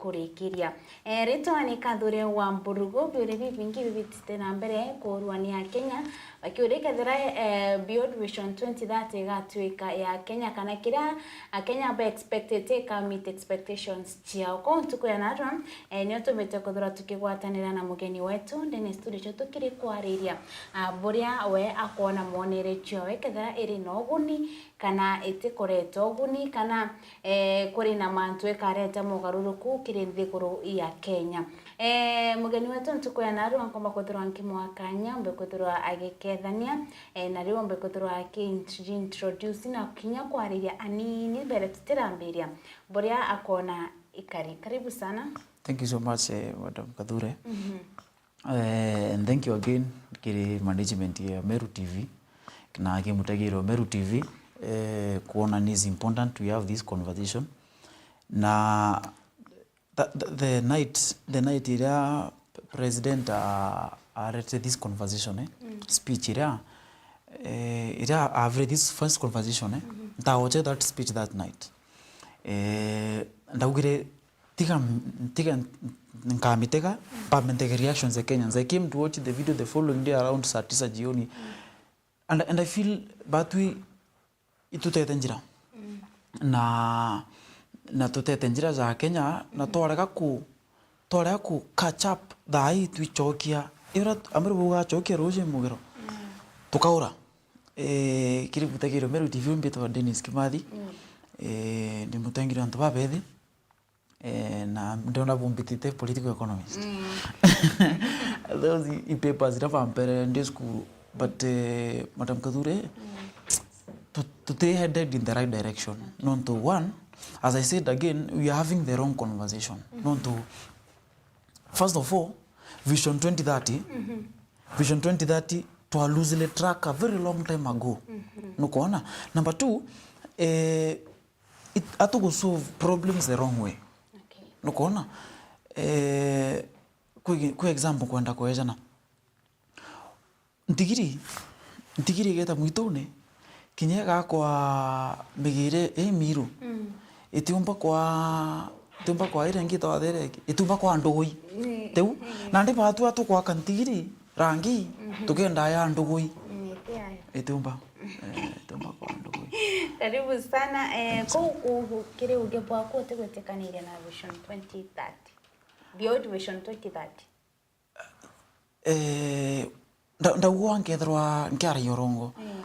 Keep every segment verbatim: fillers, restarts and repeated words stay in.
kurikiria. Eh, ritwa ni Kathure wa Mburugu, biuri bibingi bibitite na mbere kuurwa ni Akenya, bakiuria kethira, eh, Beyond Vision twenty thirty igatuika ya Kenya, kana kiria Akenya ba expected ika meet expectations ciao. Kou ntuku ya narua, eh, nio tumite kwithirwa tukigwatanira na mugeni wetu ndene studio cio tukiri kwariria, ah, buria we akwona mwonere ciawe kethira iri na uguni kana itikureta uguni, kana, eh, kuri na mantu ikareta mogaruruku kiri nthiguru ya Kenya. Eh, mugeni wetu ntuku ya narua nkomba kwithirwa nkimwa kanya, ombe kwithirwa agikethania, eh, na riu ombe kwithirwa aki introduce na kinya kwariria anini mbere tutirambiria buria akwona ikari. Karibu sana. Thank you so much, eh, Madam Kathure. Mhm. Eh, and thank you again kiri management ya Meru T V na ki mutegeri wa Meru T V, eh, kuona ni is important we have this conversation. Na the, the, the night, the night iria president a, arete this conversation, eh, Mm. speech iria, eh, iria avire this first conversation, eh, Mhm. ntaoche that speech that night. Eh, ndaugire, tiga, tiga nkamitega, mpambe ntege reactions ya Kenyans. I came to watch the video the following day around saa tisa jioni. Mm. And, and I feel batwi itutete njira. Mm. Na, na tutete njira ja Kenya, na Mm. twarega ku, twarega ku catch up thaa ii twicokia. Ira amwe bugacokia ruuji mugiro. Mm. Tukaura. Eh, kiri butegero Meru T V mbitwa Dennis Kimathi. Mm. Eh, ndi mutengeri wa antu babethi. Eh, na ndiona bumbitite political economist. Mm. Those i, i papers ira bampere ndi school, but, eh, Madam Kathure, Mm. tu, tuti headed in the right direction. Nontu one, as I said again, we are having the wrong conversation. Mm. Nontu, first of all, Vision twenty thirty, Mhm. Vision twenty thirty, twa lose the track a very long time ago. Mhm. Nukwona? Number two, eh, it, atugu solve problems the wrong way. Okay. Nukwona? Eh, kwi, kwi example kwenda kwejana. Ntigiri, ntigiri igeta mwitune, kinya igakwa migire imiru. Mm. Itiumba kwa, itiumba kwa iria ingi twathere, itiumba kwa ndugui. Ni, Tiu? ni. Nandi batu atukwaka ntigiri, rangi, Mhm. tukenda ya ndugui. Mm, iti ayo. Itiumba. Eh, itiumba kwa ndugui. Karibu sana. Eh, kou, kou, kiri uge bwaku utigwitikaniria na Vision twenty thirty? Beyond Vision twenty thirty? Eh, nda-, ndauga nkethirwa nkiaragia urongo. Mm.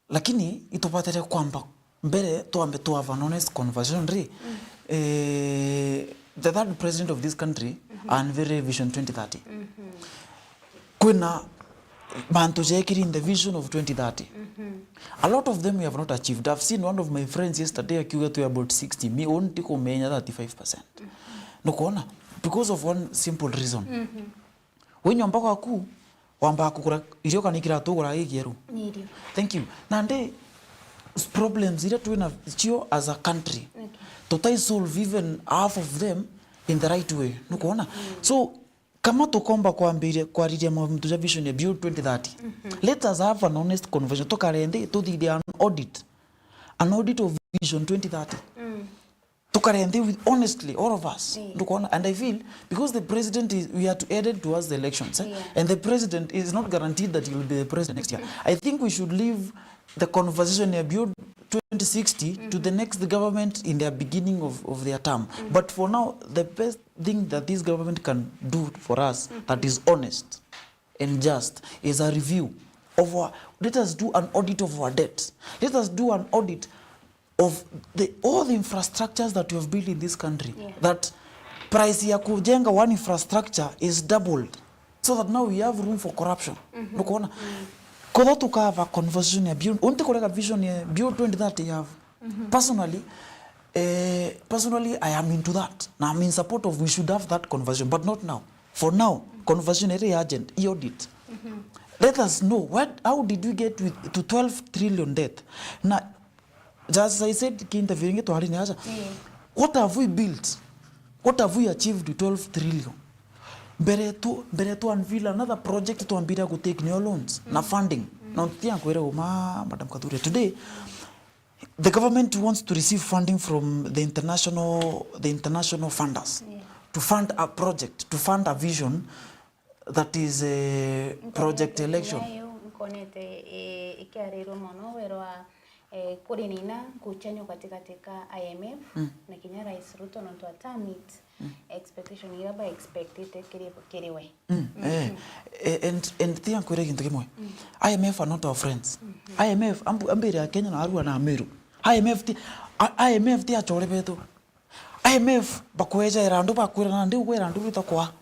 Lakini itubatire kwamba mbere twambe to have an honest conversation ri, Mm. eh, the third president of this country Mhm. and very Vision twenty thirty. Mhm. Kwina mantu jekiri in the vision of twenty thirty. Mhm. A lot of them we have not achieved. I've seen one of my friends yesterday akiuga tu about sixty. Mi, uni ndikumenya thirty-five percent. Mhm. Nukwona? Because of one simple reason. Mhm. Wi nyomba gwaku, wambaga kugura irio kana ikiratu ugura gikieru? Ni irio. Thank you. Nandi, s-, problems iria twina cio as a country, Okay. tutai solve even half of them in the right way. Nukwona? Mm. So, kama tukomba kwambiria kwariria mantu ja vision ya Beyond twenty thirty, Mhm. let us have an honest conversation. Tukare nthi, tuthithie an audit. An audit of Vision twenty thirty. Mm. Tukare nthi with, honestly, all of us. Yeah. Ndukwona? And I feel, because the president is, we are to headed towards the elections, eh? Yeah. And the president is not guaranteed that he will be the president next year. I think we should leave the conversation ya Beyond twenty sixty to the Mm-hmm. next government in their beginning of, of their term. Mm-hmm. But for now, the best thing that this government can do for us Mm-hmm. that is honest and just is a review of our, let us do an audit of our debt. Let us do an audit of the, all the infrastructures that we have built in this country, Yeah. that price ya kujenga one infrastructure is doubled, so that now we have room for corruption. Mm-hmm. Nukwona? Mm. Kotho tukava conversation ya Beyond, unti kurega vision ya Beyond twenty thirty ya Mm-hmm. personally, eh, personally, I am into that. Na I'm in support of, we should have that conversation, but not now. For now, conversation iri urgent, i audit. Mm-hmm. Let us know what, how did we get with, to twelve trillion debt? Na just as I said, ki interview ingi twari ni aja. Yeah. What have we built? What have we achieved with twelve trillion? Mbere tu, mbere tu unveil another project, twambiria ku take new loans na Mm. funding. Mm. Na tia nkwire uma, Madam Kathure, today, the government wants to receive funding from the international, the international funders. Yeah. to fund a project, to fund a vision that is a project election. Nkonete, eh, ikiarirwa mono werwa, eh, kuri nina nkuchanio katikati ka I M F na kinya Rais Ruto nontu ata meet expectation iria ba expectite kiri, kiri we. Mm, eh, eh, and, and tia nkwire gintu kimwe. I M F are not our friends. I M F, ambu-, ambire a Kenya na arua na Ameru. I M F ti, a-, I M F ti achore betu. I M F bakweja irandu bakwira nandi ugwe irandu rita kwa.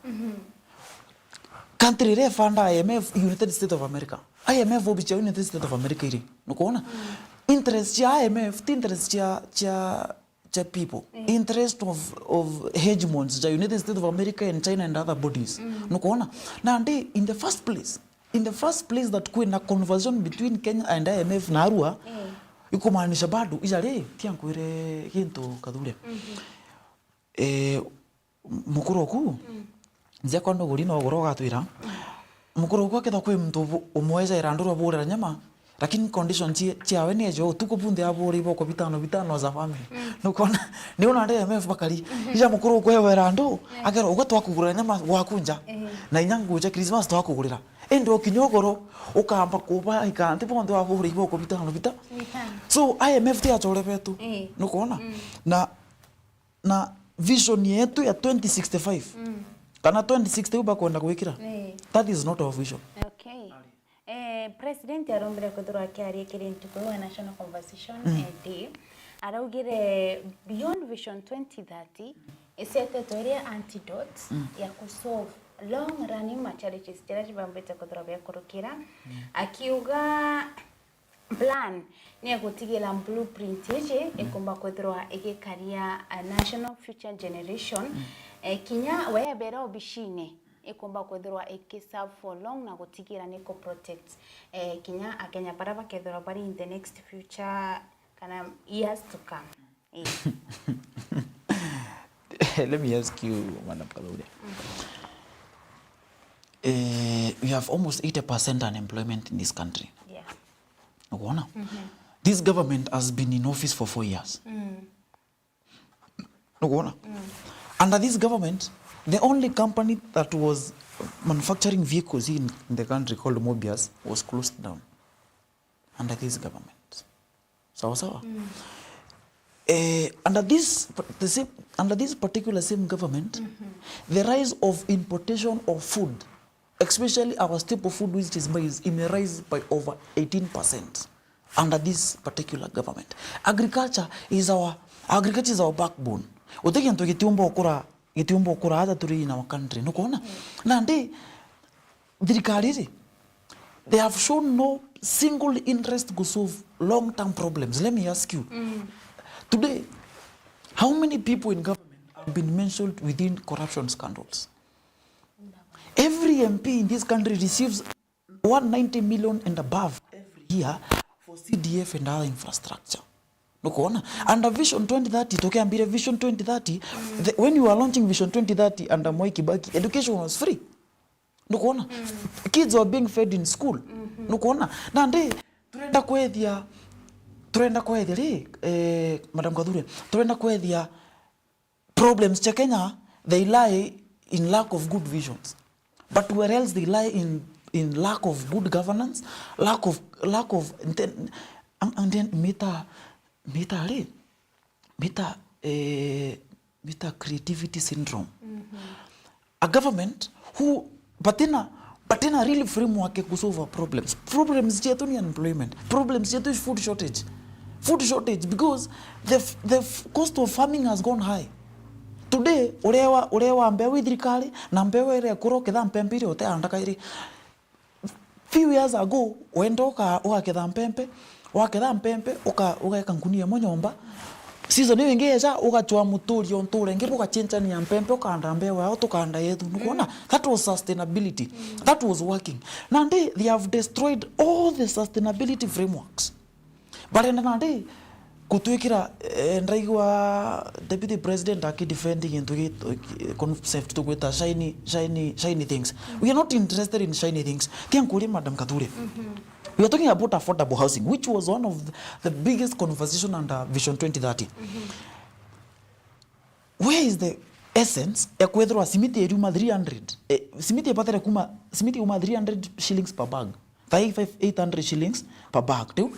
Country iria ifanda I M F, United States of America. I M F obichia United States of America iri. Nukwona? Interest cia I M F ti interest cia, cia cha people. Interest of, of hegemons cha United States of America and China and other bodies. Nukwona? Nandi, in the first place, in the first place that kwina conversation between Kenya and I M F na arua, ikumaanisha bado, ija ri, tia nkwire gintu Kathure. Eh, mukuru oku, nziakwa nduguri no ugoro ugatwira, mukuru oku akethwa kwi muntu ubu-, umweja irandu rwa burira nyama, lakini condition cie-, ciawe ni ejo utuku bunthe aburi iboko bitano bitano za family. Nukona? Ni una I M F bakari. Ija mukuru oku ewe irandu, akero, uga twakugurira nyama gwaku nja. Na inya ngucha Christmas twakugurira. Indi ukinya ugoro, ukamba kuba ikanti bonthe aburi iboko bitano bita. So, I M F ti achore betu. Nukona? Na na vision yetu ya twenty sixty-five, kana twenty sixty u bakwenda gwikira, that is not our vision. Okay. Eh, President arombire kwithirwa akiaria kiri ntuku ya National Conversation, eh, Day. Araugire beyond Vision twenty thirty, icetetwe iria antidote ya kusolve long running ma challenges jiria jibambite kwithirwa biakurukira. Akiuga plan ni ya gutigira blueprint iji ikumba kwithirwa igikaria a national future generation, eh, kinya we ebera obishine ikumba kwithirwa ikiserve for long na gutigira ni ku protect, eh, kinya Akenya baria bakethirwa bari in the next future kana years to come. Eh. Let me ask you, Madam Kathure. Eh, we have almost eighty percent unemployment in this country. Yeah. Nukwona? This government has been in office for four years. Nukwona? Under this government, the only company that was manufacturing vehicles in the country called Mobius was closed down under this government. Sawa sawa? Eh, under this, the same, under this particular same government, the rise of importation of food, especially our staple food, which is maize, imerise by over eighteen percent under this particular government. Agriculture is our, agriculture is our backbone. Guti gintu gitiumba ukura, gitiumba ukura aja turi in our country. Nukwona? Nandi, thirikari iji, they have shown no single interest to solve long-term problems. Let me ask you, today, how many people in government have been mentioned within corruption scandals? Every M P in this country receives one ninety million and above every year for C D F and other infrastructure. Nukwona? Under Vision twenty thirty, tukiambire Vision twenty thirty, the, when you are launching Vision twenty thirty under Mwai Kibaki, education was free. Nukwona? Kids were being fed in school. Nukwona? Nandi, turenda kwethia, turenda kwethia ri, eh, Madam Kathure, turenda kwethia problems cia Kenya, they lie in lack of good visions. But where else they lie in, in lack of good governance, lack of, lack of, and then, and, and then mita, mita ri, mita, eh, mita creativity syndrome. A government who, batina, batina real framework ya kusolve our problems. Problems cietu ni unemployment. Problems cietu is food shortage. Food shortage because the, f- the f- cost of farming has gone high. Today, urewa, urewa mbeu i thirikari, na mbeu iria ikura uketha mpempe iria uteanda kairi. Few years ago, wenda uka-, ugaketha mpempe, waketha mpempe, uka-, ugeka nkunia imwe nyomba. Season iyo ingi yeja, ugachwa muturi o ntura ingi, bugachenjania mpempe, ukanda mbeu yao, tukanda yetu. Nukwona? That was sustainability. That was working. Nandi, they have destroyed all the sustainability frameworks. Barenda nandi gutwikira, eh, ndaigua Deputy President akidefend gintu gi-, concept tugwita shiny, shiny, shiny things. We are not interested in shiny things. Tia nkurie Madam Kathure. We are talking about affordable housing, which was one of the, the biggest conversation under Vision twenty thirty. Where is the essence ya kwethirwa simiti iriuma three hundred, eh, simiti ibatire kuma, simiti iuma three hundred shillings per bag. Thaa ii five, eight hundred shillings per bag, riu.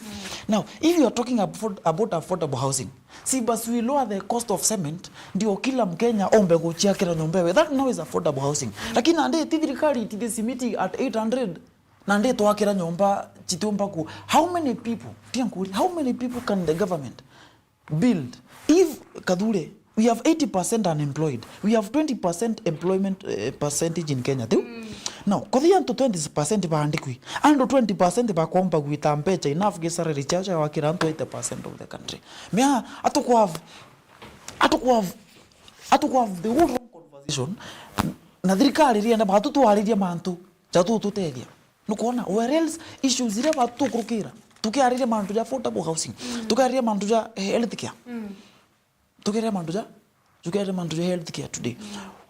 Now, if you are talking about, about affordable housing, si basi we lower the cost of cement, ndio kila Mkenya ombe guciakira nyomba ewe. That now is affordable housing. Lakini nandi ti thirikari itithie simiti at eight hundred, nandi twakira nyomba citiumba ku. How many people, tia nkuri, how many people can the government build? If, Kathure, we have eighty percent unemployed, we have twenty percent employment, eh, percentage in Kenya, tiu? Now, kothi antu twenty percent baandikwi, andu twenty percent bakomba gwita mbecha enough gi salary ciao cia gwakira antu eighty percent of the country. Mea, atukwavo, atukwavo, atukwavo the whole wrong conversation, na thirikari irienda batu twaririe mantu ja tututethia. Nukwona? Where else issues iria batu tukurukira? Tukiariria mantu ja affordable housing, tukiariria mantu ja health care, tukiariria mantu ja, tukiariria mantu ja health care today.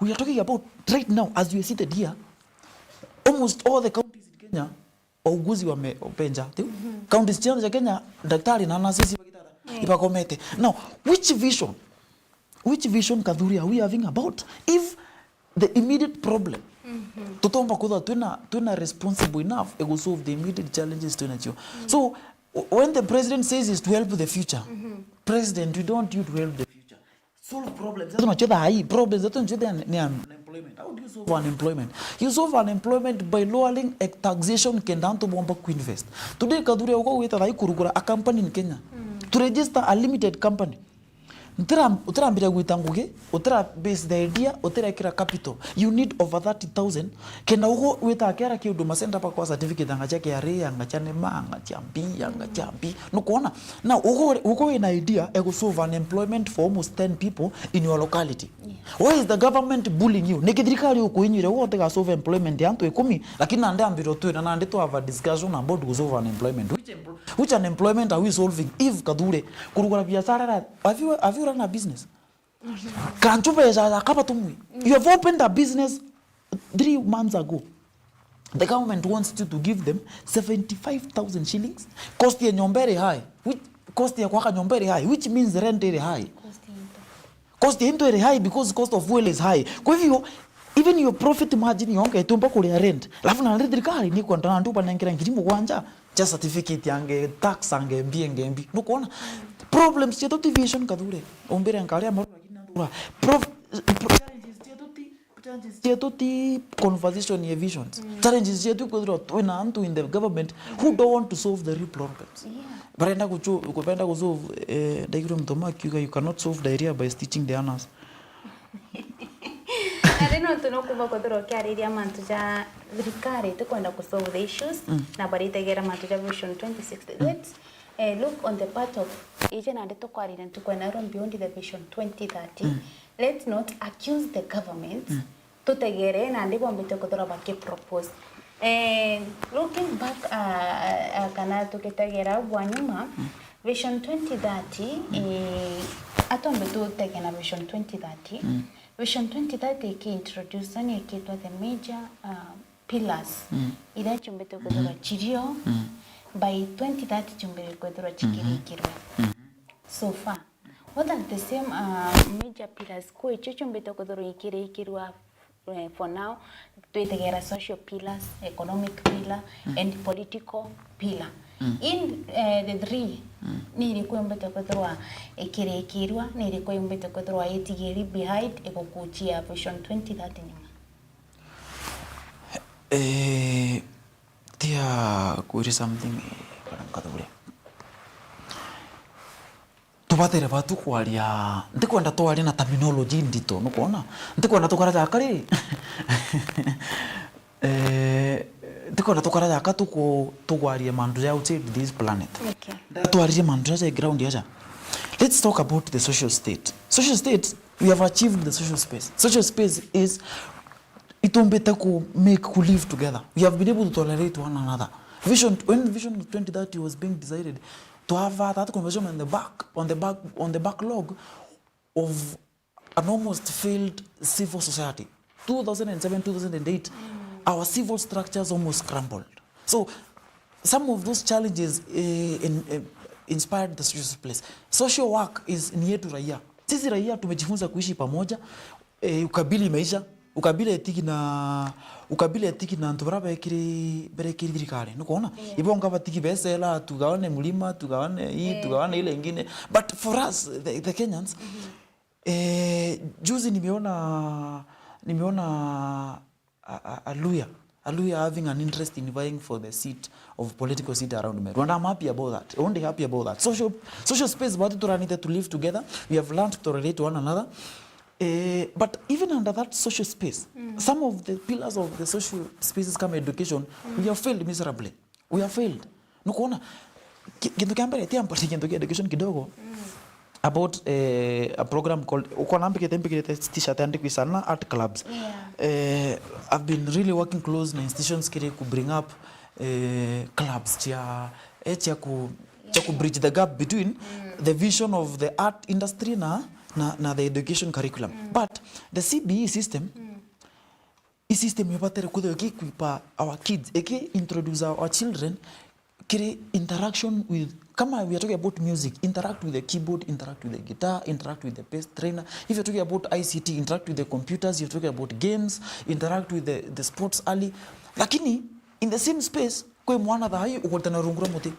We are talking about right now, as we are seated here, almost all the counties in Kenya, wauguzi wame-, wameja, tiu? Counties cionthe cia Kenya, daktari na nurses ibagitara, ibakomete. Now, which vision, which vision, Kathure, are we having about if the immediate problem, tutomba kwithirwa twina, twina responsible enough ya gu solve the immediate challenges twinacio? So, w-, when the president says is to help the future, president, we don't want you to help the future. Solve problems. That's not thaa ii. Problems zetu ncio ni un-, ni unemployment. How do you solve unemployment? You solve unemployment by lowering a taxation kenda antu bomba kuinvest. Today, Kathure, uko gwita thaa ii kurugura a company in Kenya. To register a limited company. Utira-, utirambiria gwita ngugi, utira base the idea, utirekira capital. You need over thirty thousand. Kenda ugo wita kiara ki Huduma Center bakwa certificate anga cia K R A, anga cia nema, anga cia mbi, anga cia mbi. Nukwona? Now, ugo, ugo wina idea ya gu solve unemployment for almost ten people in your locality. Why is the government bullying you? Niki thirikari ukuinyire ugo utiga solve employment ya antu ikumi, lakini nandi ambirwo twina nandi twa have a discussion about gu solve unemployment? Which empl-, which unemployment are we solving if, Kathure, kurugura biashara ra-, have you, have you run a business? Kanchu beca ya kaba tumwe. You have opened a business three months ago. The government wants you to give them seventy-five thousand shillings. Cost ya nyomba iri high. Which, cost ya kwaka nyomba iri high, which means rent iri high. Cost ya into iri high because cost of fuel is high. Kwa hivyo, even your profit margin yonka itumba kuria rent. Alafu na thirikari ni kwenda na ndu banengera ngiri mugwanja cia certificate ya nge tax, ange mbi, ange mbi. Nukwona? Problems cietu ti vision, Kathure. Umbire nkaria maru lakini nandura. Prof-, pro-, challenges cietu ti, challenges cietu ti conversation ya visions. Challenges cietu kwithirwa twina antu in the government who don't want to solve the real problems. Barenda kuchu-, kubenda kusolve, eh, ndaigirwe mutoma akiuga, "You cannot solve diarrhea by stitching the anus." Na ri nontu nukumba kwithirwa ukiariria mantu ja thirikari itikwenda kusolve the issues, na baritegera mantu ja Vision twenty sixty. Let's, eh, look on the part of ije nandi tukwariria ntuku ya nairo beyond the Vision twenty thirty. Let's not accuse the government. Tutegere nandi bombite kwithirwa bakipropose. Eh, looking back, ah, ah, kana tugitegera bwa nyuma, Vision twenty thirty, eh, atombe tutegena Vision twenty thirty. Vision twenty thirty iki introduce ni ikitwa the major, ah, pillars iria ciumbite kwithirwa cirio by twenty thirty ciumbire kwithirwa cikirikirwa. So far, what are the same, uh, major pillars kwi cio ciumbite kwithirwa ikirikirwa, eh, for now? Twitegera social pillars, economic pillar, and political pillar. In, eh, the three, ni iriku yumbite kwithirwa ikirikirwa, ni iriku yumbite kwithirwa itigiri behind igukuchia Vision twenty thirty nyuma? Eh, tia kwiri something, eh, kana nkathuria. Tubatire batu kwaria, ntikwenda twaria na terminology ndito, nukwona? Ntikwenda tukara ja kari. Eh, ntikwenda tukara ja ka tuku-, tugwaria mantu ja outside this planet. Okay. Ndatwaririe mantu ja ground aja. Let's talk about the social state. Social state, we have achieved the social space. Social space is itumbite ku make ku live together. We have been able to tolerate one another. Vision, when Vision twenty thirty was being decided, to have that conversation on the back, on the back, on the backlog of an almost failed civil society. Two thousand and seven, two thousand and eight, our civil structures almost crumbled. So, some of those challenges, eh, in, eh, inspired the social space. Social work is ni yetu raia. Sisi raia tumejifunza kuishi pamoja. Eh, ukabili maisha, ukabila etiki na, ukabila etiki na antu bara bekiri, berekiri thirikari, nukwona? Yeah. Ibonga batiki besela, tugawane mlima, tugawane hii, yeah, tugawane ile ingine. But for us, the, the Kenyans, mm-hmm, eh, juzi nimeona, nimeona a, a, a Luhya, a Luhya having an interest in vying for the seat of political seat around Meru. And I'm happy about that. Only happy about that. Social, social space, but turanite to live together. We have learned to tolerate one another. Eh, but even under that social space, mm, some of the pillars of the social spaces kama education, mm, we have failed miserably. We have failed. Nukwona? Ki-, kintu kia mbere, tia mpati kintu kia education kidogo, mm, about, eh, a program called, ukona mbikite, mbikite t-shirt yandikwa Sanaa Art Clubs. Yeah. Eh, I've been really working close na institutions kiri ku bring up, eh, clubs cia, eh, cia ku, cia ku, yeah, bridge the gap between, mm, the vision of the art industry na, na, na the education curriculum. Mm. But the C B E system, mm, i system ibatere kwithirwa iki equip our kids, iki introduce our children kiri interaction with, kama we are talking about music, interact with the keyboard, interact with the guitar, interact with the bass trainer. If you're talking about I C T, interact with the computers. If you're talking about games, interact with the, the sports early. Lakini in the same space, kwi mwana thaa hii ukoritana rungu rwa muti.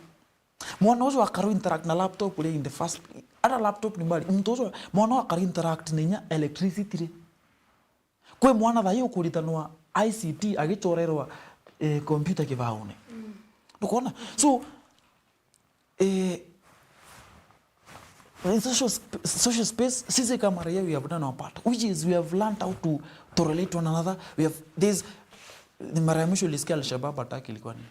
Mwana ucio akaro interact na laptop ri in the first, ara laptop ni mbali. Muntu ucio, mwana ucio akaro interact na inya electricity ri. Kwi mwana thaa hii ukuritanwa I C T agichorerwa, eh, computer kibaune. Mm. Nukwona? So, eh, in social sp-, social space, sisi kama raia, we have done our part, which is we have learned how to, to relate to one another. We have, there's, ni mara ya mwisho ulisikia Al-Shabaab attack ilikuwa nini?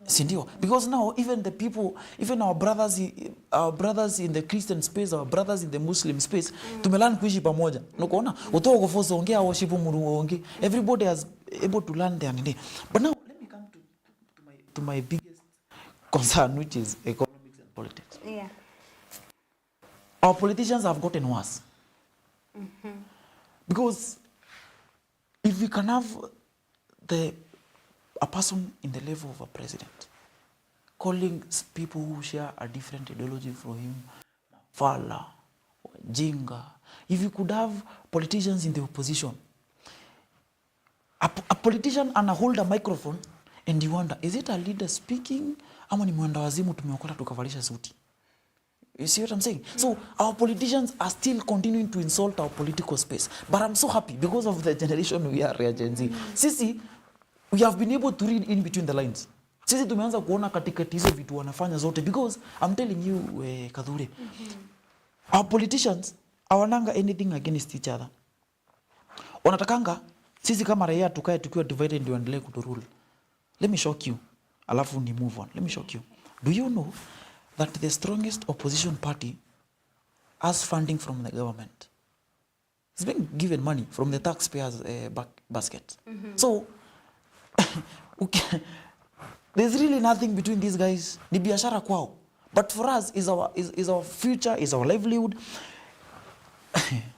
Si ndio? Because now even the people, even our brothers, i-, our brothers in the Christian space, our brothers in the Muslim space, mm, tumelearn kuishi pamoja. Nukwona? Utoa kuforce ongea worship muru onge. Everybody has able to learn their nini. But now let me come to, to, to my, to my biggest concern, which is economics and politics. Yeah. Our politicians have gotten worse. Mm-hmm. Because if we can have the, a person in the level of a president calling s-, people who share a different ideology from him, mafala, wajinga, if you could have politicians in the opposition, a, po-, a politician ana hold a microphone and you wonder, is it a leader speaking ama ni mwenda wazimu tumeokota tukavalisha suti? You see what I'm saying? So our politicians are still continuing to insult our political space. But I'm so happy because of the generation we are, ya Gen Z. Mm. Sisi, we have been able to read in between the lines. Sisi tumeanza kuona katikati hizo vitu wanafanya zote because I'm telling you, eh, Kathure, mm-hmm, our politicians hawananga anything against each other. Wanatakanga sisi kama raia tukae tukiwa divided ndio waendelee kuturule. Let me shock you. Alafu ni move on. Let me shock you. Do you know that the strongest opposition party has funding from the government? It's being given money from the taxpayers, eh, back-, basket. Mm-hmm. So, uki-, there's really nothing between these guys. Ni biashara kwao. But for us, is our, is, is our future, is our livelihood.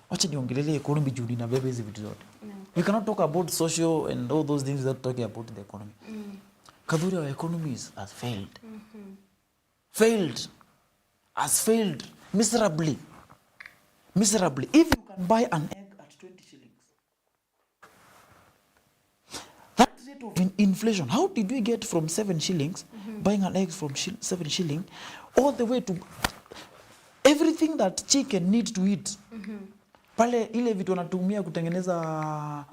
Wacha niongelele economy juu ninabeba hizi vitu zote. No. We cannot talk about social and all those things without talking about the economy. Mm. Kathure, our economy is, has failed. Mm-hmm. Failed. Has failed miserably. Miserably. If you can buy an egg at twenty shillings, that rate of in-, inflation, how did we get from seven shillings, mm-hmm, buying an egg from shil-, seven shilling, all the way to everything that chicken need to eat? Mm-hmm. Pale ile vitu wanatumia kutengeneza,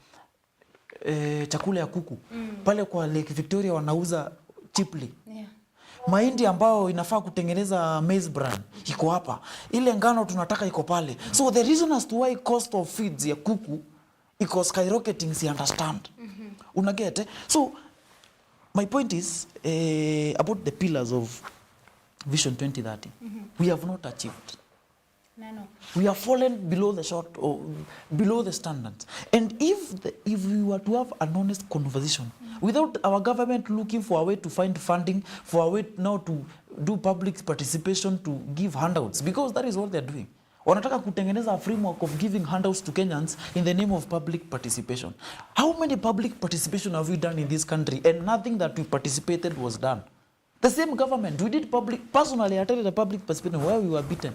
eh, chakula ya kuku, mm, pale kwa Lake Victoria wanauza cheaply. Yeah. Mahindi ambayo inafaa kutengeneza maize bran iko hapa. Ile ngano tunataka iko pale. So the reason as to why cost of feeds ya kuku iko skyrocketing, si understand. Mm-hmm. Una get, eh? So my point is, eh, about the pillars of Vision twenty thirty. Mm-hmm. We have not achieved. No, no. We have fallen below the short or below the standards. And if the, if we were to have an honest conversation, mm, without our government looking for a way to find funding, for a way now to do public participation to give handouts, because that is what they're doing. Wanataka kutengeneza a framework of giving handouts to Kenyans in the name of public participation. How many public participation have we done in this country and nothing that we participated was done? The same government, we did public, personally, I attended a public participation where we were beaten.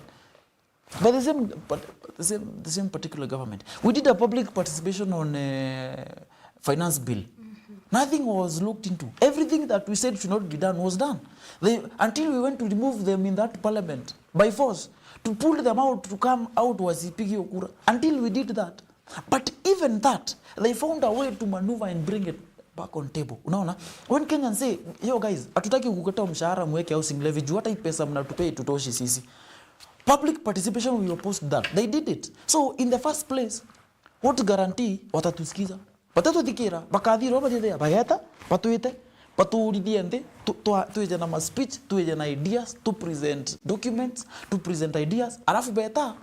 But the same, but the same, the same particular government. We did a public participation on, uh, finance bill. Nothing was looked into. Everything that we said should not be done was done. They, until we went to remove them in that parliament by force, to pull them out, to come out wasipigwe kura. Until we did that. But even that, they found a way to maneuver and bring it back on table. Unaona? When Kenyans say, "Yo guys, hatutaki kukata mshahara, mweke housing levy, juu hata hii pesa mnatupea itutoshi sisi." Public participation, we opposed that. They did it. So, in the first place, what guarantee watatusikiza? Batatuthikira, bakathirwa bathithia, bageta, batwite, baturithie nthi, tu-, twa-, twije na ma speech, twije na ideas, tu present documents, tu present ideas, arafu beta,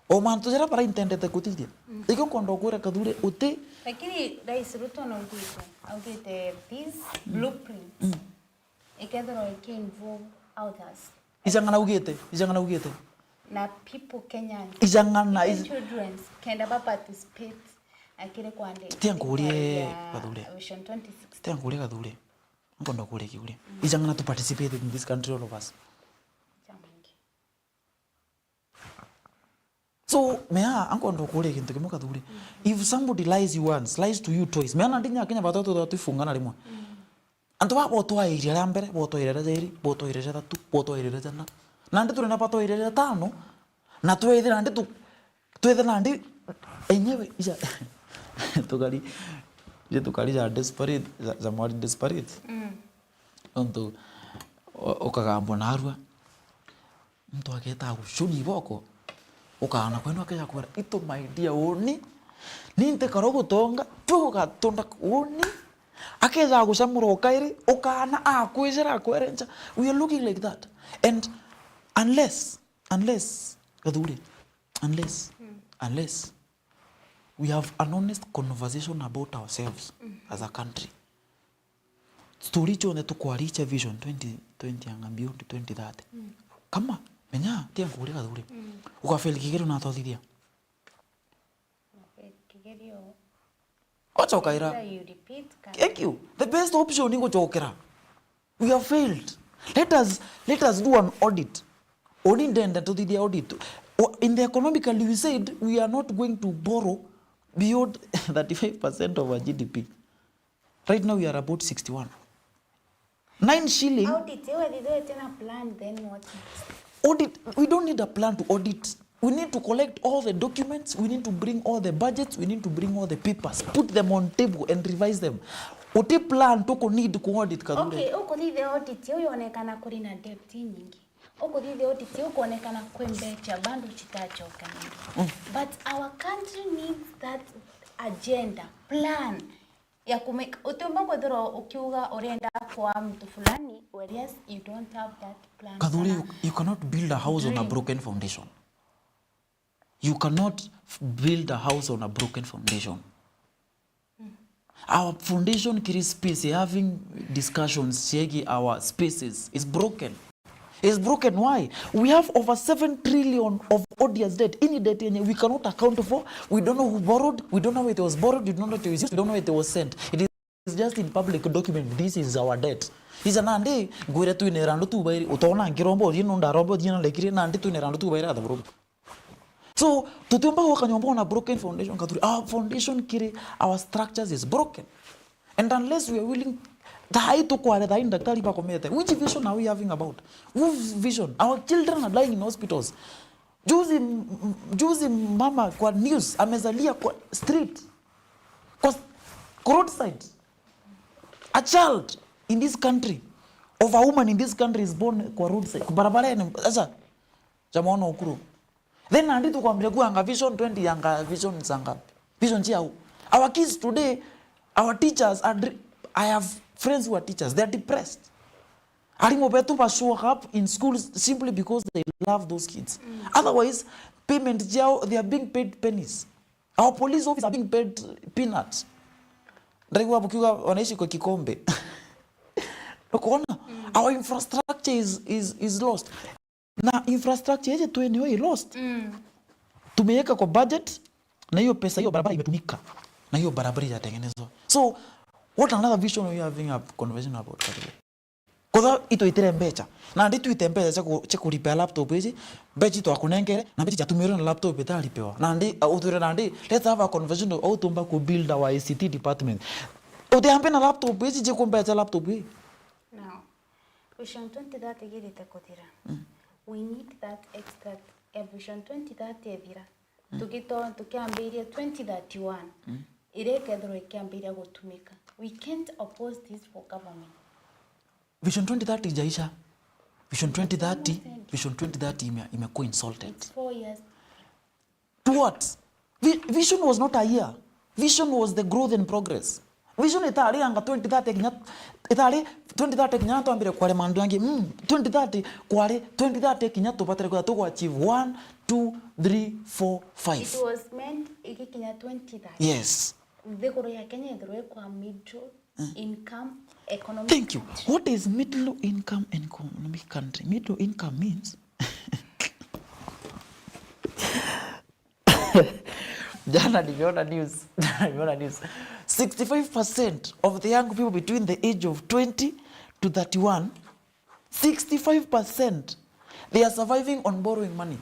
o mantu jaria bara intendete kuthithia. Mm. Ikio nkwenda ukwira Kathuri, uti. Lakini Rais Ruto naugite, augite these blueprints, mm, ikethirwa iki involve others. Ijang'ana ugite, ijang'ana ugite. Na people Kenyans. Ijang'ana, even ij- children, kenda ba participate akiri kwandi-, Tia nkurie, ya Kathuri. Vision twenty sixty. Tia nkurie Kathuri. Nkwenda kuria kiuria. Mm. Ijang'ana tu participated in this country, all of us. Jamangi. So, mea, ankwenda kuria kintu kimwe Kathuri. Mm. If somebody lies you once, lies to you twice, mea nandi nya Kenya batatu twatwifungana rimwe. Mm. Antu baa botwaire ria mbere, botwaire ria jairi, botwaire ria jatatu, botwaire ria jana. Nandi turi na batwaire ria tano, na twethira nandi tu-, twethira nandi enyewe ija tukari, ija tukari ja desperate, ja, ja mwari desperate. Mm. Nontu u-, ukagambwa narua. Muntu ageeta gucuni iboko, ukaana kwenu akeja kwira, "Itu my dear, uuni, ni ntikara ugutonga, tu ugatunda uuni." Akeja gucamura ukairi, ukaana akwijira akwerenca. We are looking like that. And unless, unless, Gathuri, unless, mm, unless we have an honest conversation about ourselves, mm, as a country. Story cionthe tukwaricha vision twenty twenty anga beyond twenty thirty. Mm. Kama, menya, tia nkuria Gathuri. Mm. Ugafail kigerio na atwathithia. Ugafail kigerio. Ochokaira. Either you repeat ka- Thank you. The best option ni guchokera. We have failed. Let us, let us do an audit. Oni ndenda tuthithia audit. O-, in the economically, we said we are not going to borrow beyond thirty-five percent of our G D P. Right now we are about sixty-one. Nine shilling. Audit, iwe thithwe tena plan, then what next? Audit, we don't need a plan to audit. We need to collect all the documents, we need to bring all the budgets, we need to bring all the papers, put them on table and revise them. Uti plan tuku need ku audit Kathuri. Okay, ukuthithia audit iu yonekana kuri na debt inyingi. Ukuthithia audit iu ukonekana kwi mbecha bado chitachoka nyingi. Mm. But our country needs that agenda, plan. Ya kumake, utiumba kwithirwa ukiuga urenda kwa mtu fulani, whereas you don't have that plan. Kathuri, kana you, you cannot build a house on a dream. Broken foundation. You cannot f-, build a house on a broken foundation. Mm. Our foundation kiri space, having discussions, checking our spaces is broken. Is broken. Why? We have over seven trillion of odious debt. Any debt yenye we cannot account for. We don't know who borrowed. We don't know where it was borrowed. We don't know where it was used. We don't know where it was sent. It is just in public document. This is our debt. Ija nandi ngwire twine randu tubairi. Utona nkiromba uthie nunda romba uthie na lekire nandi twine randu tubairi at the room. So, tutiumba gwaka nyomba on a broken foundation, Kathuri. Our foundation kiri, our structures is broken. And unless we are willing, thaa hii tukware, thaa hii daktari bakomete. Which vision are we having about? Whose vision? Our children are dying in hospitals. Juzi, m-, m-, juzi mama kwa news amezalia kwa street. Kwa s-, kwa roadside. A child in this country, of a woman in this country is born kwa roadside. Kwa barabarani, sasa, jamona ukuru. Then nandi tukwambia kuanga vision twenty yanga vision za ngapi? Vision cia u. Our kids today, our teachers are dri-, I have friends who are teachers, they are depressed. Arimu betu ba show up in schools simply because they love those kids. Mm. Otherwise, payment ciao, they are being paid pennies. Our police officers are being paid peanuts. Ndaigua bukiuga wanaishi kwa kikombe. Ukaona? Mm. Our infrastructure is, is, is lost. Na infrastructure yetu tu eneo i lost. Mm. Tumeweka kwa budget, na hiyo pesa, hiyo barabara imetumika. Na hiyo barabara ijatengenezwa. So, what another vision are you having a conversation about, Kathuri? Kutha itwitire mbeca. Nandi twite mbeca cia ku-, cia kuripea laptop iji, mbeca itwakunenkere, na mbeca ijatumirwe na laptop itaripewa. Nandi, uh, utwire nandi, let's have a conversation of how tumba ku build our I C T department. Utiambe na laptop iji, jiku mbeca cia laptop ii. Now, Vision twenty thirty igirite kuthira. Mm. We need that extra, eh, Vision twenty thirty ithira. Mm. Tukito-, tukiambiria twenty thirty-one, mm, iria ikethirwa ikiambiria gutumika. We can't oppose this for government. Vision twenty thirty ijaisha. Vision twenty thirty, Vision twenty thirty ime-, imekuwa insulted. It's four years. To what? Vi-, vision was not a year. Vision was the growth and progress. Vision itari anga twenty thirty kinya, itari twenty thirty kinya twambire kware mandu angi. Mm, twenty thirty kware, twenty thirty kinya tubatire kwithirwa tugu achieve one, two, three, four, five. It was meant igikinya twenty thirty. Yes. Nthiguru ya Kenya ithirwe kwa middle, mm, income economic country. Thank you. What is middle income economic country? Middle income means Jana nimeona news. Jana nimeona news. Sixty-five percent of the young people between the age of twenty to thirty-one, sixty-five percent, they are surviving on borrowing money.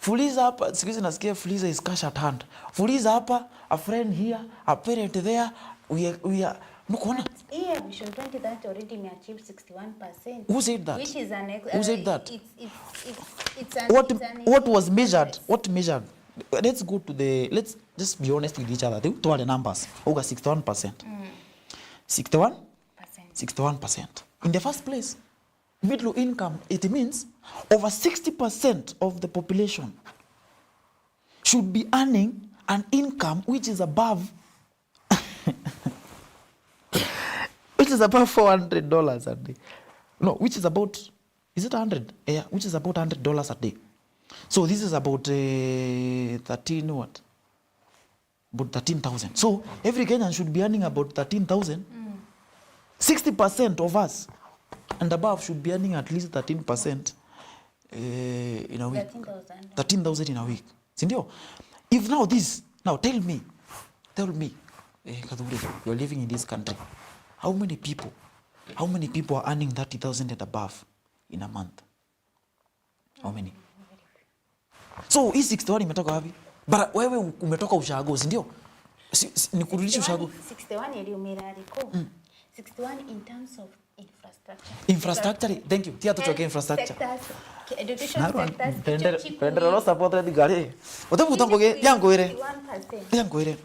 Fuliza hapa, siku hizi nasikia Fuliza is cash at hand. Fuliza hapa, a friend here, a parent there, we are, we are, nukuona? But here, Vision twenty thirty already imeachieve sixty-one percent. Who said that? Which is an ex-, Who said uh, that? It's, it's, it's, it's an, What, it's an what was measured? What measured? Let's go to the, let's just be honest with each other. Tware numbers. Uga sixty-one percent. Mm. Sixty-one? Percent. Sixty-one percent. In the first place, middle income, it means over sixty percent of the population should be earning an income which is above, which is above four hundred dollars a day. No, which is about, is it a hundred? Yeah, which is about hundred dollars a day. So this is about, uh, thirteen what? About thirteen thousand. So every Kenyan should be earning about thirteen thousand. Mm. Sixty percent of us and above should be earning at least thirteen percent, eh, in a week. Thirteen thousand. Thirteen thousand in a week. Si ndio? If now this, now tell me, tell me, eh, Kathuri, you are living in this country. How many people, how many people are earning thirty thousand and above in a month? How many? So, hii sixty-one imetoka wapi? Bara, wewe u-, umetoka ushago, si ndio? Si, si, nikurudishe ushago. Sixty-one, sixty-one iliumira ariko? Mm. Sixty-one in terms of infrastructure. Infrastructure, thank you. Tia tucoke infrastructure. Health sectors, ki-, education sectors, icio chikumi. Twendere no support thigari. Utebuta ngugi, tia ngwire. Sixty-one percent. Tia ngwire.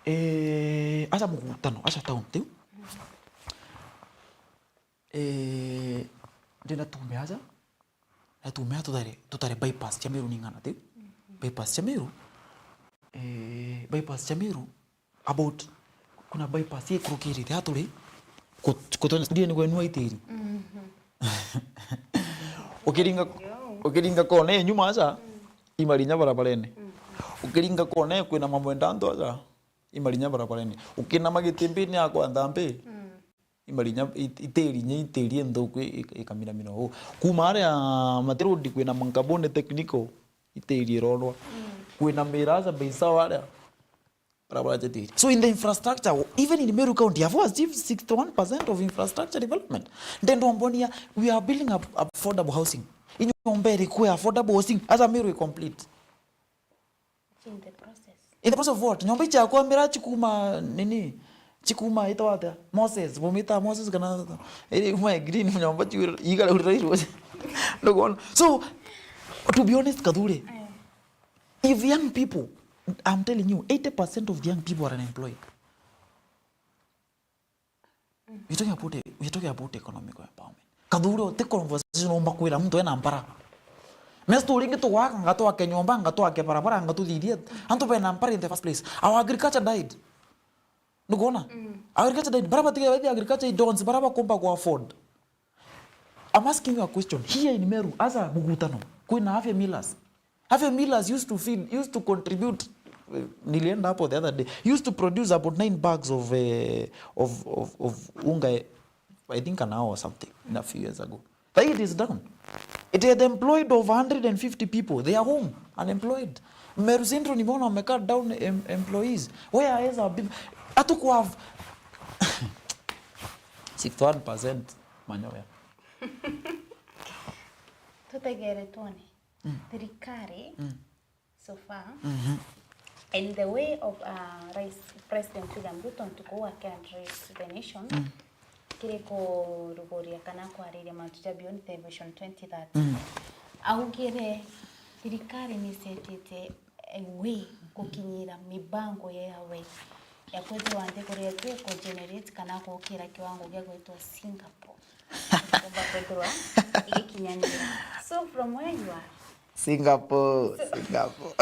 Eh, acha mugutano, acha town tiu. Eh, ndenda tuume aja, na tuume aja tutare, tutare bypass cia Meru ni ng'ana tiu. Mhm. Bypass cia Meru, eh, bypass cia Meru, about, kuna bypass ikurukirite aturi, kut-, kutonya studio ni gwenua itiri. Mhm. Ukiringa, yo. Ukiringa kona ya nyuma aja, mm, imarinya barabarene. Mm. Ukiringa kona kwina mamwenda antu aja, imarinya barabarene. Ukinama gitimbini akwa nthambi, mm. Imarinya, it-, itiri inya, itiri nthuku i-, i-, ikamiramira uu. Kuuma aria Matirudi kwina Mankabone Technical, itiri irorwa. Mm. Kwina Miraza Beisawa aria, barabara jatiri. So in the infrastructure, even in Meru County, have we achieved sixty-one percent of infrastructure development? Ndenda mbonia, we are building up affordable housing. Inyomba iriku ya affordable housing, aja Meru i complete. In the process. In the process of what? Nyomba ici yakwa mira chikuma nini? Chikuma itwa atia? Moses, bumita Moses kana iri uma green nyomba chiwira igara urira iro. Ndugona. So, to be honest, Kathure, eh, if young people, I'm telling you, eighty percent of the young people are unemployed. We are talking about, we are talking about economic empowerment. Kathure, ti conversation umba kwira muntu ena mpara. Me story ingi tugwaka, ngatwake nyomba, ngatwake barabara, ngatuthithie antu bena mpara in the first place. Our agriculture died. Nugona? Mm. Agriculture died. Bara batige bathi agriculture idons, bara bakumba ku afford. I'm asking you a question. Here in Meru, as a mugutano, kwina afya millers. Afya millers used to feed, used to contribute, eh, nilienda hapo the other day, used to produce about nine bags of, eh, of, of, of unga, eh, I think an hour or something, in a few years ago. But it is down. It had employed over hundred and fifty people. They are home, unemployed. Meru Central nimeona wamecut down em-, employees. Where has our been? Hatuku have, sixty-one percent manyoya. Tutegere twone. Mm. Thirikari, mm, so far, mhm, in the way of, uh, Rais, President William Ruto ntuku uu aki address the nation, mm, kiri kuruguria kana kwariria mantu ja beyond the Vision twenty thirty. Mm. Augire thirikari ni setite a way gukinyira mibango yawe ya kwithirwa nthiguru yetu iku generate kana gukira kiwango gia gwitwa Singapore. Ikumba kwithirwa igikinyanira. So from where you are, Singapore, Singapore.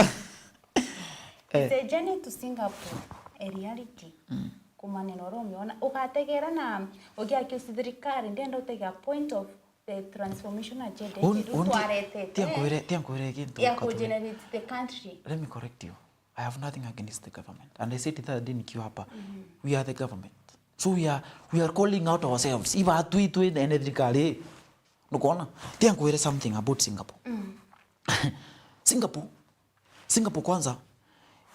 It's a journey to Singapore, a reality. Mm. Kumania na uria umiona. Ugategera na ugiaccuse thirikari, ndienda utege a point of the transformation agenda Undi, iria undi, twaretete tia nkwire, tia nkwire gintu ya ukatumia. Kugenerate the country. Let me correct you. I have nothing against the government. And I said it that day nikiwa hapa. Mm-hmm. We are the government. So we are, we are calling out ourselves. Iba tu itwe ene thirikari. Nukwona? Tia nkwire something about Singapore. Mm. Singapore. Singapore kwanza,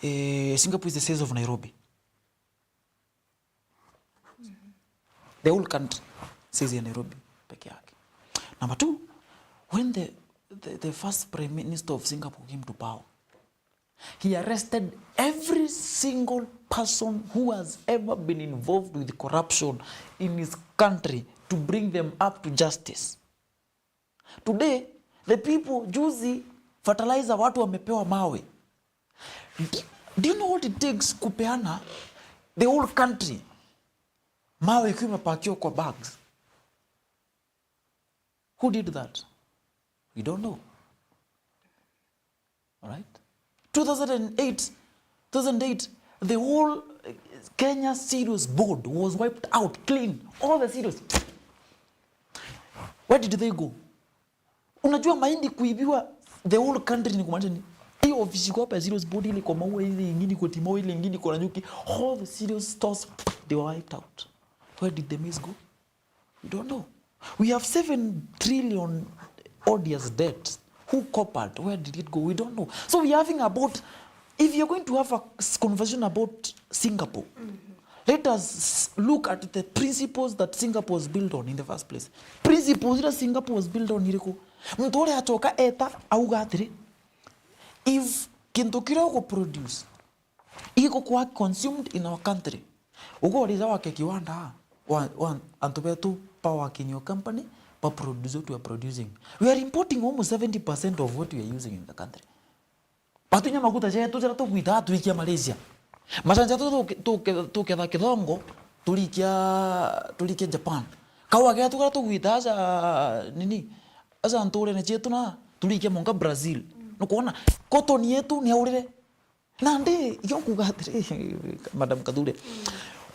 eh, Singapore is the size of Nairobi. The whole country, size ya Nairobi peke yake. Number two, when the, the, the first prime minister of Singapore came to power, he arrested every single person who has ever been involved with corruption in his country to bring them up to justice. Today, the people, juzi, fertilizer, watu wamepewa mawe. Do, do you know what it takes kupeana the whole country mawe ikiwa imepakiwa kwa bags? Who did that? We don't know. All right? Two thousand eight, two thousand eight, the whole, uh, Kenya Cereals Board was wiped out clean. All the cereals. Where did they go? Unajua mahindi kuibiwa the whole country ni kumaanisha ni hiyo ofisi iko hapa ya Cereals Board ile kwa Maua, ile ingine kwa Timau, ile ingine kwa Nanyuki. All the cereals stores, they were wiped out. Where did the maize go? We don't know. We have seven trillion odd years debt. Who copped? Where did it go? We don't know. So we are having about, if you're going to have a s-, conversation about Singapore, let us look at the principles that Singapore was built on in the first place. Principles that Singapore was built on iriku? Muntu uria acoka eta auga atiri, if kintu kiria ugu produce iko kwa consumed in our country. Ugo riria wake kiwanda, wa, wa, antu betu pa working your company, pa produce what we are producing. We are importing almost seventy percent of what we are using in the country. Batunya maguta jetu jara tugwita turikia Malaysia. Macani jetu tuke-, tuke-, tuketha kithongo, turikia, turikia Japan. Kaua getu gara tugwita aja, nini, aja nturene cietu na, turikia monka Brazil. Nukwona, cotton yetu ni aurire. Nandi, iyo nkuga atiri, Madam Kathure,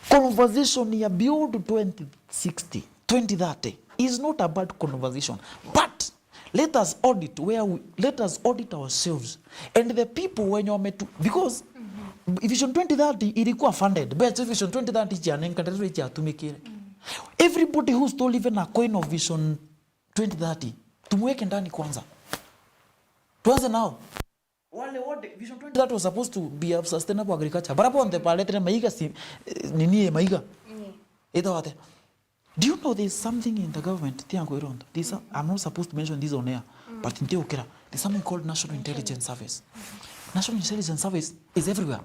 conversation ya beyond twenty sixty, twenty thirty is not a bad conversation. But let us audit where we, let us audit ourselves and the people wenye wametu, because Vision twenty thirty ilikuwa funded. But Vision twenty thirty ichianenkanirwe ichiatumikire. Everybody who stole even a coin of Vision twenty thirty, tumweke ndani kwanza. Tuanze nao. Wale wote, Vision twenty thirty was supposed to be a sustainable agriculture. Bara bonthe baretire maiga si, eh, nini e maiga? Itawa atia? Do you know there's something in the government? Ti yangu irondo. This, I'm not supposed to mention this on air, but ntiukira. There's something called National Intelligence Service. National Intelligence Service is everywhere.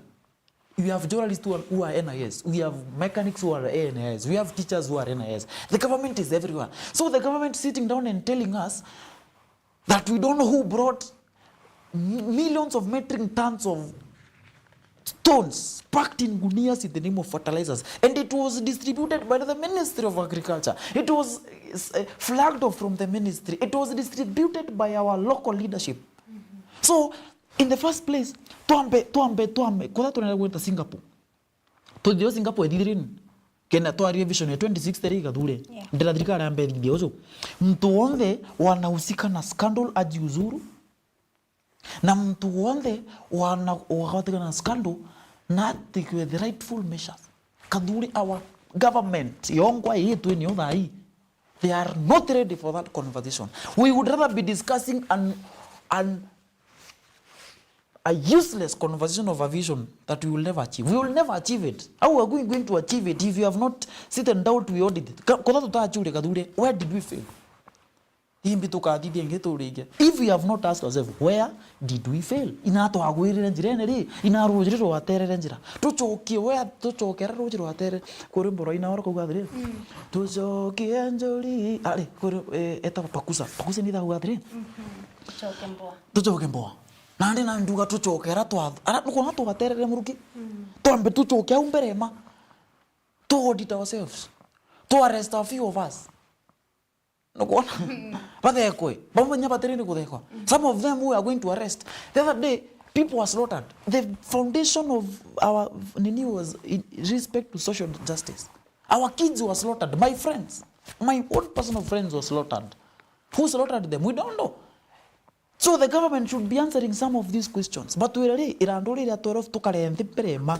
We have journalists who are, who are N I S. We have mechanics who are N I S. We have teachers who are N I S. The government is everywhere. So the government sitting down and telling us that we don't know who brought m-, millions of metric tons of stones packed in gunias in the name of fertilizers. And it was distributed by the Ministry of Agriculture. It was, uh, flagged off from the ministry. It was distributed by our local leadership. So, in the first place, twambe, twambe, twambe, kuria turenda gwita Singapore. Tuthio Singapore ithithiri ni. Kenda twarie vision ya twenty sixty ri Kathure. Yeah. Ndira thirikari ambe ithithie ucu. Mtu wonthe wanahusika na scandal ajiuzuru. Na mtu wonthe wana-, wakawatikana na scandal na atikwe the rightful measures. Kathure, our government yongwa ii twi nio thaa ii, they are not ready for that conversation. We would rather be discussing an, an, a useless conversation of a vision that we will never achieve. We will never achieve it. How are we going to achieve it if you have not sat down to audit it? Ka-, kotha tutachiuria Kathure, where did we fail? Imbi tukathithia ingi turikia. If we have not asked ourselves, where did we fail? Ina twagwirire njirene ri? Ina ruji ri rwaterere njira? Tucokie where, tucokera ruji rwaterere. Kuri mboro ina oro kauga atiri, tucokie njuri. Ari, kuri, eh, etagwa Pakusa. Pakusa ni thauga atiri, tucoke mboa. Tucoke mboa. Nandi na nduga tucoke ara twa-, ara nukwona twaterere muruki. Twambe tucoke au mbere ma. To audit ourselves. To arrest a few of us. Nukwona? Bathekwe. Bamwe nya batiri ni kuthekwa. Some of them who are going to arrest. The other day, people were slaughtered. The foundation of our nini was in respect to social justice. Our kids were slaughtered. My friends, my own personal friends were slaughtered. Who slaughtered them? We don't know. So the government should be answering some of these questions. But wira ri, irandu riria twelve tukare nthi mbere ma,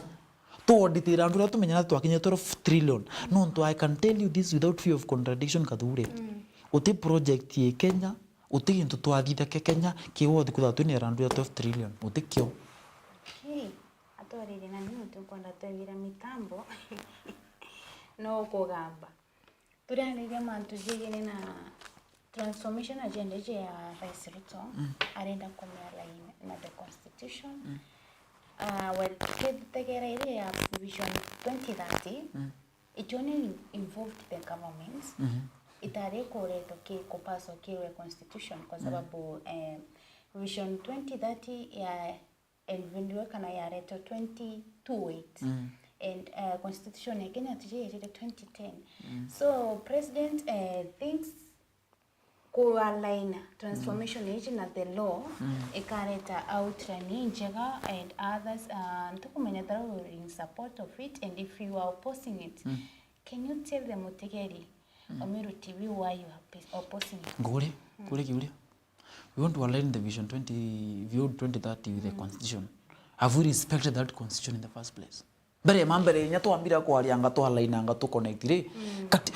tu audit irandu riria tumenyana twakinya twelve trillion. Nontu I can tell you this without fear of contradiction, Kathure. Guti project ye Kenya, guti gintu twathitha kia Kenya ki worth kwithirwa twina irandu ria twelve trillion. Guti kio. Okay. Atwarire na niu tukwenda twegire mitambo. No kugamba. Turiariria mantu jegene na transformation agenda iji ya Rais Ruto, arenda kumialign na the constitution. Ah, well, tukitegera iria ya Vision twenty thirty, it only involved the government. Itari kuretwa ki kupaswa kirwe constitution kwa sababu, eh, Vision twenty thirty ya envindwe kana yaretwe twenty two eight. And, uh, constitution ya Kenya tujeerire twenty ten. So president, uh, thinks kualign transformation iji na the law ikareta outline injega and others, uh, ntukumenya that we are in support of it and if you are opposing it, can you tell the mutegeri Omeru T V why you are opposing it? Nguri, kuri kiuria. We want to align the Vision twenty, Vision twenty thirty with the constitution. Have we respected that constitution in the first place? Mbere ma mbere, inya twambire kwarianga, twalainanga, tu connect ri. Kati,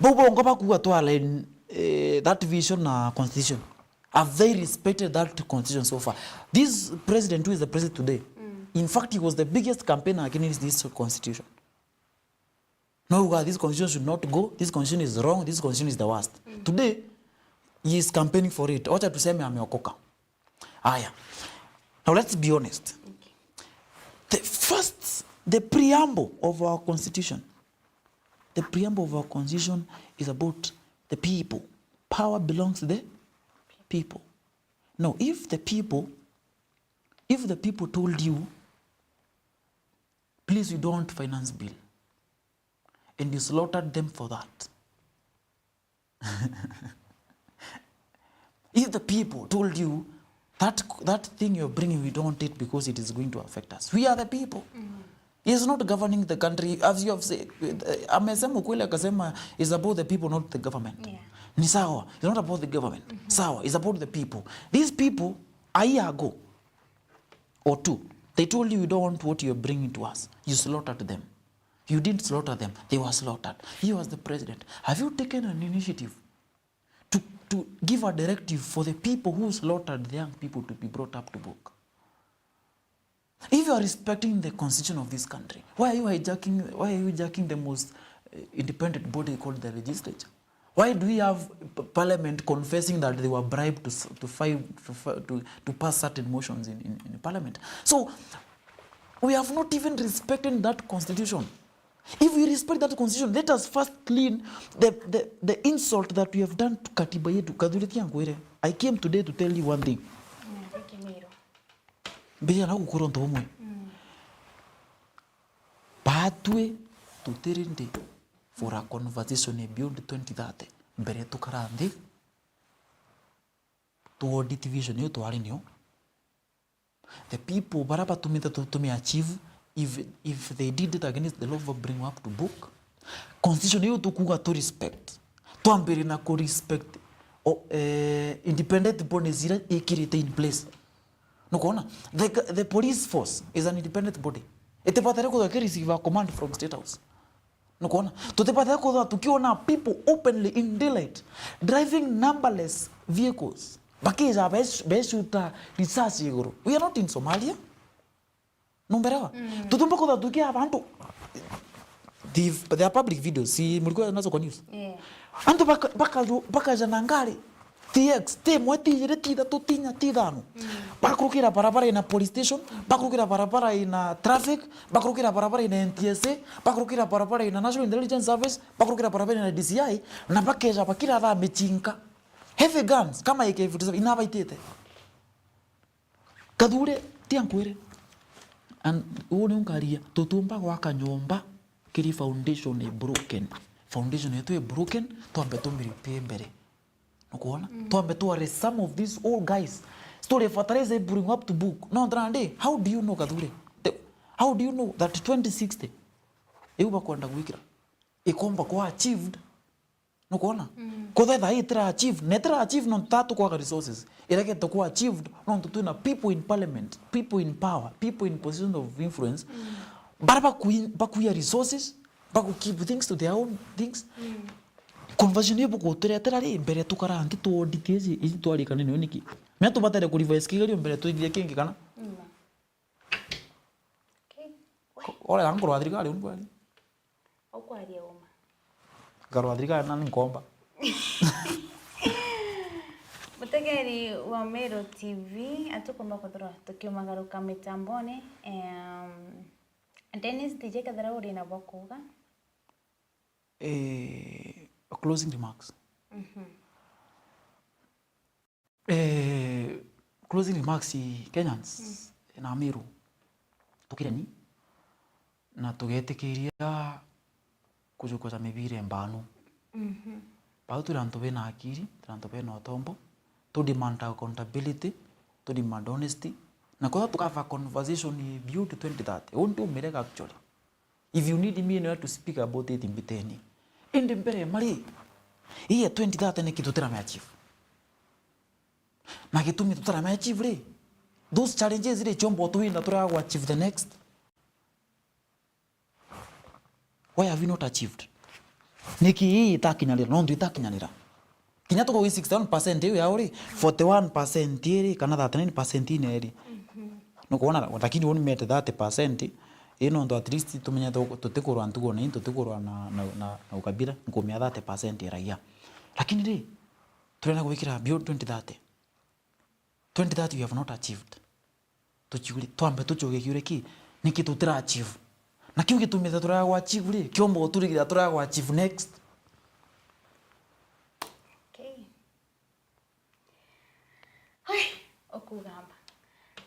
bau bongo bakuga twalign, eh, that vision na constitution. Have they respected that constitution so far? This president who is the president today, in fact, he was the biggest campaigner against this constitution. No, uga, this constitution should not go, this constitution is wrong, this constitution is the worst. Today, he is campaigning for it. Wacha tuseme ameokoka. Aya. Now let's be honest. The first, the preamble of our constitution, the preamble of our constitution is about the people. Power belongs to the people. Now, if the people, if the people told you, please, we don't want finance bill, and you slaughtered them for that. If the people told you that, that thing you're bringing, we don't want it because it is going to affect us. We are the people. He is not governing the country, as you have said. Uh, amesema ukweli, akasema it's about the people, not the government. Yeah. Ni sawa, it's not about the government. Sawa, it's about the people. These people, a year ago or two, they told you, we don't want what you're bringing to us. You slaughtered them. You didn't slaughter them, they were slaughtered. He was the president. Have you taken an initiative to, to give a directive for the people who slaughtered the young people to be brought up to book? If you are respecting the constitution of this country, why are you hijacking, why are you hijacking the most, uh, independent body called the legislature? Why do we have p-, parliament confessing that they were bribed to s-, to five, to fi-, to, to pass certain motions in, in, in parliament? So, we have not even respected that constitution. If we respect that constitution, let us first clean the, the, the insult that we have done to katiba yetu. Kathuri tia ngwire, I came today to tell you one thing. Mbija na gukura untu bumwe. Batwi tutiri ndi for a conversation beyond twenty thirty. Mbere tukara nthi, tu audit vision iyo twari nio. The people bara batumite tu-, tume achieve, if, if they did it against the law, we bring up to book. Constitution iyo tukuga tu respect. Twambire na ku respect, o, eh, independent bodies ira ikirite in place. Nukwona? The, the police force is an independent body. Itibatare kuthwa ki receive a command from State House. Nukwona? Tutibatare kuthwa tukiona people openly in daylight driving numberless vehicles. Bakija bes-, becuta risasi iguru. We are not in Somalia. Numberewa? Mm. Tutumba kutha tukia bantu. The, there are public videos, si mulikuwa nazo kwa news? Yeah. Antu baka-, baka-, bakaja na ngari. T X, ti imwe, ti ijiri, ti ithatu, ti inya, ti ithano. Mm. Bakurukira barabara ina police station, bakurukira barabara ina traffic, bakurukira barabara ina N T S A, bakurukira barabara ina National Intelligence Service, bakurukira barabara ina D C I, na bakeja bakira thaa michinka. Heavy guns, kama A K forty-seven, inabaitite. Kathure, tia nkwire. And uu niu nkaria, tutumba gwaka nyomba kiri foundation i broken. Foundation yetu i broken, twambe tumiripie mbere. Nukwona? Mm. Twambe tu arrest some of these old guys. Story fertilizer bring up to book. No, ntarandi, how do you know, Kathure? The, how do you know that twenty sixty iu bakwenda gwikira ikomba kwa achieved? Nukwona? Mm. Kuthetha itira achieve, na itira achieve nontu tatu kwaga resources. Iregete kwa achieved nontu twina people in parliament, people in power, people in position of influence. Mm. Bara bakui-, bakuia resources, baku keep things to their own things. Mm. Conversion iyo bukuturetera ri, mbere tukara nthi tu audit iji, iji twarikana nayo niki? Mea tubatere ku revise kigerio mbere twithithie kingi kana? Mm. Okay. Ko-, ore yangu rwa thirikari unu kweli? Ukwaria uma. Ngarwa thirikari na nkomba. Mutegeri wa Meru T V, atukumba kuthirwa tukiumagaruka mitambone. Em, Dennis, tije kethira uri na bwa kuuga. Eh, closing remarks. Mhm. Eh, closing remarks, Kenyans, mm, na Amiru, tukireni na tugetikiria kujukuja mibira mbanu. Mhm. Bau turi antu bena akiri, turi antu bena utombo, tu demand accountability, tu demand honesty, na kwetha tukava conversation beyond twenty thirty. Uu ndi umirega actually. If you need me anywhere to speak about it, mbiteni. Indi mbere mari, ii ya twenty thirty niki tutirame achieve? Na gitumi tutarame achieve ri, those challenges ri, ciomba utwinda turega gu achieve the next? Why have we not achieved? Niki ii itakinyanira? Nontu itakinyanira. Kinya tukugi sixty-one percent iu yao ri, forty-one percent iri, kana thirty-nine percent ine iri. Mhm. Nukwona, lakini uni mete thirty percent, ii nontu at least tumenye tu-, tutikurwa ntugo na ii, tutikurwa na, na, na, na ukabila, nkumia thirty percent ya raia. Lakini ri, turenda gwikira beyond twenty thirty. Twenty thirty we have not achieved. Tuciuri, twambe tucoge kiuria ki, niki tutira achieve? Na kiu gitumite turega gwa achieve ri, kiomba uturigirira turega gwa achieve next. Okay. Hoi, ukugamba.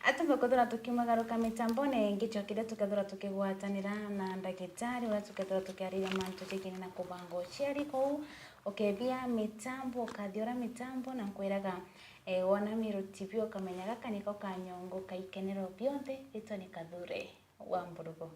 Atumbe kwethirwa tukiumagaruka mitambone, ngicokeria tukethirwa tukigwatanira na ndagitari uria tukethirwa tukiariria mantu jegini na kubanga uciari kou. Ukethia mitambo, ukathia uria mitambo, na nkwiraga, eh, wona Miru T V ukamenya gaka niko kanyongo ka ikenero bionthe, ritwa ni Kathure wa Mburugu.